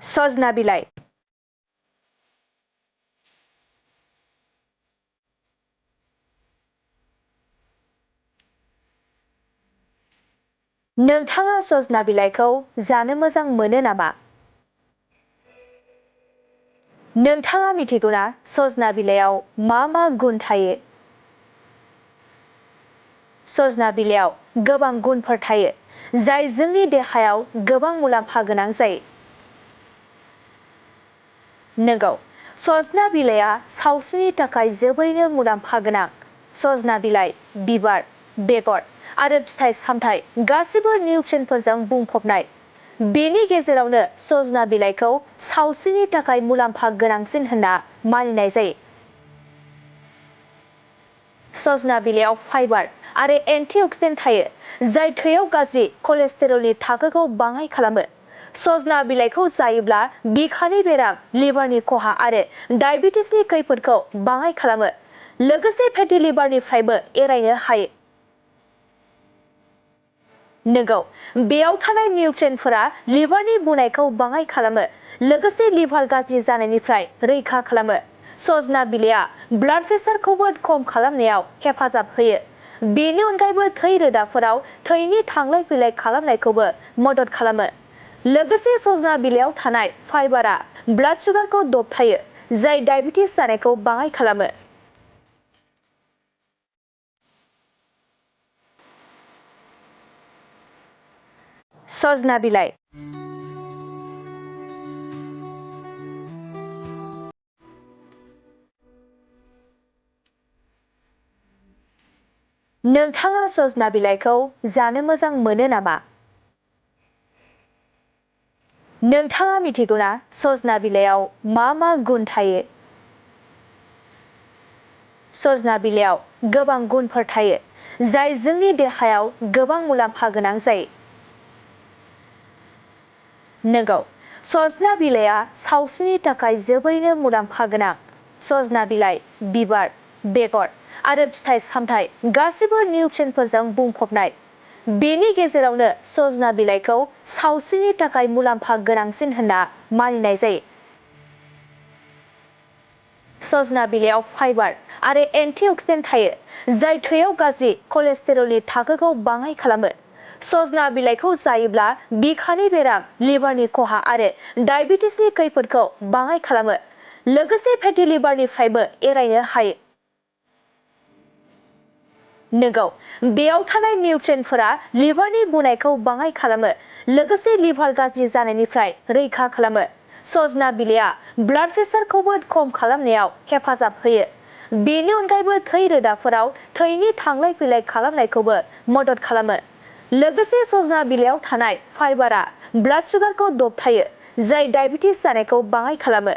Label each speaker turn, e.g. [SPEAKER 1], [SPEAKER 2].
[SPEAKER 1] सजना बिलाइ नोंथाङा सजना बिलाइखौ जानो मोजां मोनो नामा? नोंथाङा मिथिगौना सजना बिलाइयाव मा मा गुन थायो? सजना बिलाइयाव गोबां गुनफोर थायो जाय जोंनि देहायाव गोबां मुलाम्फा गोनां जायो। नंगौ, सजना बिलाइया सावस्रिनि थाखाय जोबोरैनो मुलाम्फा गोनां। सजना बिलाइ, बिबार, बेगर आरो फिथाइ सामथाइ गासिबो निउट्रियेन्टफोरजों बुंफबनाय। बेनि गेजेरावनो सजना बिलाइखौ सावस्रिनि थाखाय मुलाम्फा गोनांसिन होनना मानिनाय जायो। सजना बिलाइयाव फाइबार आरो एन्टिअक्सिडेन्ट थायो जाय थैयाव गाज्रि कलेस्टेरलनि थाखोखौ बाङाइ खालामो। सजना बिलाइखौ जायोब्ला बिखानि बेराम, लिभारनि खहा आरो डायबेटिसनि खैफोदखौ बाङाइ खालामो, लोगोसे फेटि लिभारनिफ्रायबो एरायनो हायो। नंगौ, बेयाव थानाय निउट्रियेन्टफोरा लिभारनि बुनायखौ बाङाइ खालामो, लोगोसे लिभार गाज्रि जानायनिफ्राय रैखा खालामो। सजना बिलाइया ब्लाड प्रेसारखौबो खम खालामनायाव हेफाजाब होयो। बेनि अनगायैबो थै रोदाफोराव थैनि थांलाय फैलाय खालामनायखौबो मदद खालामो। लोगोसे सजना बिलाइयाव थानाय फाइबारआ ब्लाड सुगारखौ दबथायो, जाय डायबेटिस जानायखौ बाङाइ खालामो। सजना बिलाइ नोंथाङा सजना बिलाइखौ जानो मोजां मोनो नामा? नोंथाङा मिथिगौना सजना बिलाइयाव मा मा गुन थायो? सजना बिलाइयाव गोबां गुनफोर थायो जाय जोंनि देहायाव गोबां मुलाम्फा गोनां जायो। नंगौ, सजना बिलाइया सावस्रिनि थाखाय जोबोरैनो मुलाम्फा गोनां। सजना बिलाइ, बिबार, बेगर आरो फिथाइ सामथाइ गासिबो निउट्रियेन्टफोरजों बुंफबनाय। बेनि गेजेरावनो सजना बिलाइखौ सावस्रिनि थाखाय मुलाम्फा गोनांसिन होनना मानिनाय जायो। सजना बिलाइयाव फाइबार आरो एन्टिअक्सिडेन्ट थायो जाय थैयाव गाज्रि कलेस्टेरलनि थाखोखौ बाङाइ खालामो। सजना बिलाइखौ जायोब्ला बिखानि बेराम, लिभारनि खहा आरो डायबेटिसनि खैफोदखौ बाङाइ खालामो, लोगोसे फेटि लिभारनिफ्रायबो एरायनो हायो। नंगौ, बेयाव थानाय निउट्रियेन्टफोरा लिभारनि बुनायखौ बाङाइ खालामो, लोगोसे लिभार गाज्रि जानायनिफ्राय रैखा खालामो। सजना बिलाइया ब्लाड प्रेसारखौबो खम खालामनायाव हेफाजाब होयो। बेनि अनगायैबो थै रोदाफोराव थैनि थांलाय फैलाय खालामनायखौबो मदद खालामो। लोगोसे सजना बिलाइयाव थानाय फाइबारआ ब्लाड सुगारखौ दबथायो, जाय डायबेटिस जानायखौ बाङाइ खालामो।